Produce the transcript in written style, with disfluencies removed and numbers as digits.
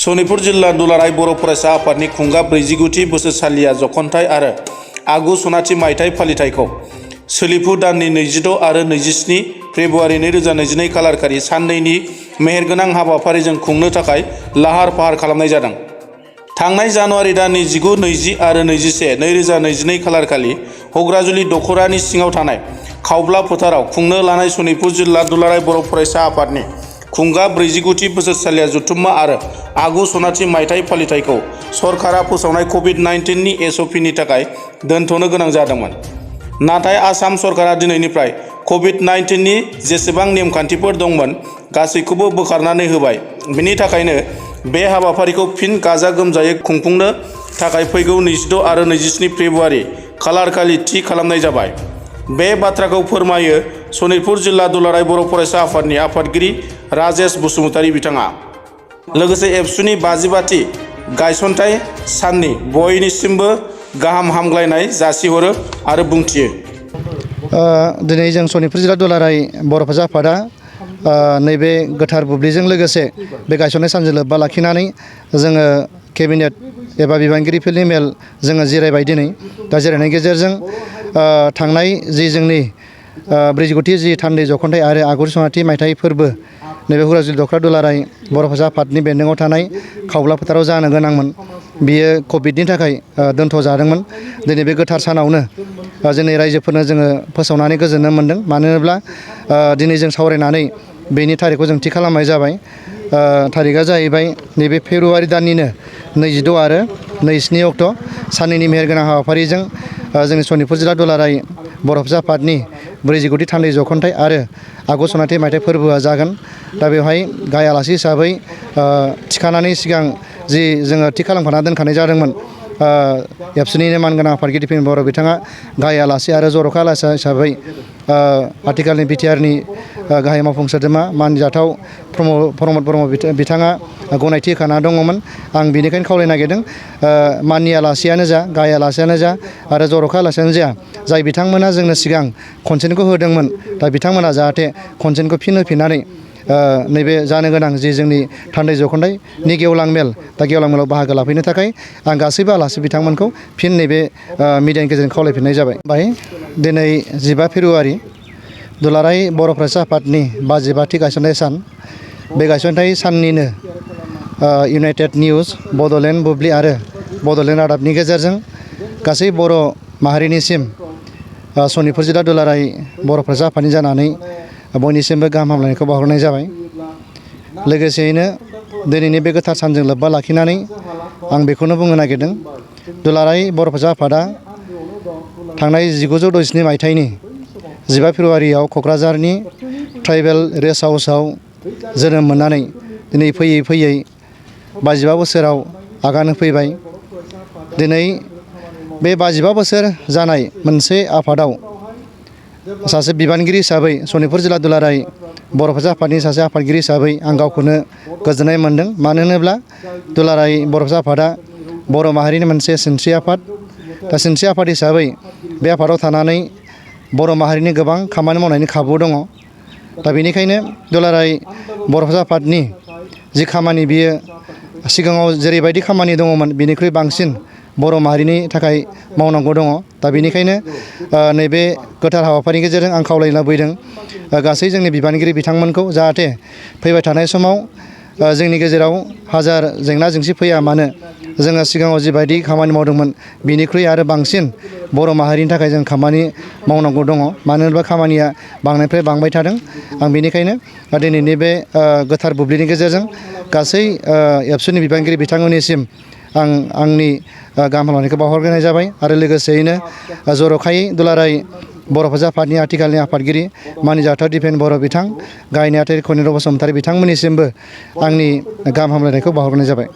सनितपुर जिल्ला दुलाराय बर' फरायसा आफादनि खुंगा 49थि बोसोरसालिया जखनथाइ आरो आगु सनाथि मायथाइ फालिथायखौ सोलिफु दाननि 26 आरो 27 फेब्रुवारि 2022 खालारखालि साननैनि मेहेरगोनां हाबाफारिजों खुंनो थाखाय लाहार फाहार खालामनाय जादों। थांनाय जानुवारि दाननि 19, 20 आरो 21, 2022 खालारखालि हग्राजुलि दख'रानि सिङाव थानाय खावब्ला फोथाराव खुंनो लानाय सनितपुर जिल्ला दुलाराय बर' फरायसा आफादनि खुंगा 49थि बोसोरसालिया जथुम्मा आरो आगु सनाथि मायथाइ फालिथायखौ सरकारा फोसावनाय कभिड-19 नि एसअपिनि थाखाय दोनथ'नो गोनां जादोंमोन। नाथाय आसाम सरकारा दिनैनिफ्राय कभिड-19 नि जेसेबां नेमखान्थिफोर दंमोन गासैखौबो बोखारनानै होबाय। बेनि थाखायनो बे हाबाफारिखौ फिन गाजा गोमजायै खुंफुंनो थाखाय फैगौ 26 आरो 27 फेब्रुवारि खालारखालि थि खालामनाय जाबाय। बे बाथ्राखौ फोरमायो सनितपुर जिल्ला दुलाराय बर' फरायसा आफादनि आफादगिरि राजेश बसुमतारी बिथाङा। लोगोसे एबसुनि 55थि गायसनथाइ साननि बयनिसिमबो गाहाम हामग्लायनाय जासिहरो आरो बुंथियो। दिनै जों सनितपुर जिल्ला दुलाराय बर' फरायसा आफादा नैबे गोथार बुब्लिजों लोगोसे बे गायसननाय सानजों लोब्बा लाखिनानै जोङो केबिनेट एबा बिबानगिरिफोरनि मेल जोङो जिरायबाय दिनै। दा जिरायनायनि गेजेरजों थांनाय जि जोंनि 49थि जि थान्दै जखनथाइ आरो आगु सनाथि मायथाइ फोरबो नैबे हग्राजुलि दख'रा दुलाराय बर' फरायसा आफादनि बेन्दोङाव थानाय खावब्ला फोथाराव जानो गोनांमोन। बियो कभिडनि थाखाय दोनथ'जादोंमोन। दिनै बे गोथार सानावनो जोंनि रायजोफोरनो जोङो फोसावनानै गोजोननो मोन्दों। मानो होनोब्ला दिनै जों सावरायनानै बेनि थारिखखौ जों थि खालामनाय जाबाय। थारिखआ जाहैबाय नैबे फेब्रुवारि दाननिनो 26 आरो 27 अक्ट' साननैनि मेहेरगोनां हाबाफारिजों जोंनि सनितपुर जिल्ला दुलाराय बर' फरायसा आफादनि 49थि थान्दै जखनथाइ आरो आगु सनाथि मायथाइ फोरबोआ जागोन। दा बेवहाय गाहाय आलासि हिसाबै थिखानानै सिगां जि जोङो थि खालामखाना दोनखानाय जादोंमोन एबसुनिनो मानगोनां आफादगिरि दिपेन बर' बिथाङा गाहाय आलासि आरो जर'खा आलासि हिसाबै आथिखालनि बिटिआरनि गाहाय मावफुं सोद्रोमा मानजाथाव प्रमद ब्रह्म बिथाङा गनायथि होखाना दङमोन। आं बेनिखायनो खावलायनो नागिरदों माननि आलासियानो जा गाहाय आलासियानो जा आरो जर'खा आलासियानो जा जाय बिथांमोना जोंनो सिगां कनसेन्टखौ होदोंमोन दा बिथांमोना जाहाथे कनसेन्टखौ फिन होफिननानै नैबे जानो गोनां जि जोंनि थान्दै जखनथाइनि गेवलां मेल दा गेवलां मेलाव बाहागो लाफैनो थाखाय आं गासैबो आलासि बिथांमोनखौ फिन नैबे मिडियानि गेजेरजों खावलायफिननाय जाबाय। दिनै 15 फेब्रुवारि दुलाराय बर' फरायसा आफादनि 55थि गायसनथाइ सान। बे गायसनथाइ साननिनो इउनाइटेड निउस, बड'लेण्ड बुब्लि आरो बड'लेण्ड रादाबनि गेजेरजों गासै बर' माहारिनिसिम सनितपुर जिल्ला दुलाराय बर' फरायसा आफादनि जानानै बयनिसिमबो गाहाम हामलायनायखौ बावहरनाय जाबाय। लोगोसेयैनो दिनैनि बे गोथार सानजों लोब्बा लाखिनानै आं बेखौनो बुंनो नागिरदों दुलाराय बर' फरायसा आफादा थांनाय 1967 मायथाइनि 15 फेब्रुवारियाव क'क्राझारनि ट्राइबेल रेस्ट हाउसआव जोनोम मोननानै दिनै फैयै फैयै 55 बोसोराव आगान होफैबाय। दिनै बे 55 बोसोर जानाय मोनसे आफादाव सासे बिबानगिरि हिसाबै सनितपुर जिल्ला दुलाराय बर' फरायसा आफादनि सासे आफादगिरि हिसाबै आं गावखौनो गोजोननाय मोन्दों। मानो होनोब्ला दुलाराय बर' फरायसा आफादा बर' माहारिनि मोनसे सिनस्रि आफाद। दा सिनस्रि आफाद हिसाबै बे आफादाव थानानै बर' माहारिनि गोबां खामानि मावनायनि खाबु दङ। दा बेनिखायनो दुलाराय बर' फरायसा आफादनि जि खामानि बियो सिगाङाव जेरैबायदि खामानि दङमोन बेनिख्रुइ बांसिन बर' माहारिनि थाखाय मावनांगौ दङ। दा बेनिखायनो नैबे गोथार हाबाफारिनि गेजेरजों आं खावलायनो लुबैदों गासै जोंनि बिबानगिरि बिथांमोनखौ जाहाथे फैबाय थानाय समाव जोंनि गेजेराव हाजार जेंना जेंसि फैया मानो जोङो सिगाङाव जिबायदि खामानि मावदोंमोन बिनिख्रुइ आरो बांसिन बर' माहारिनि थाखाय जों खामानि मावनांगौ दङ। मानो होनोब्ला खामानिया बांनायनिफ्राय बांबाय थादों। आं बेनिखायनो दिनैनि बे गोथार बुब्लिनि गेजेरजों गासै एबसुनि बिबानगिरि बिथांमोननिसिम आं आंनि गाहाम हामलायनायखौ बावहरग्रोनाय जाबाय। आरो लोगोसेयैनो जर'खायै दुलाराय बर' फरायसा आफादनि आथिखालनि आफादगिरि मानजाथाव दिपेन बर' बिथां, गाहाय नेहाथारि खनिन्द्र बसुमतारी बिथांमोननिसिमबो आंनि गाहाम हामलायनायखौ बावहरनाय जाबाय।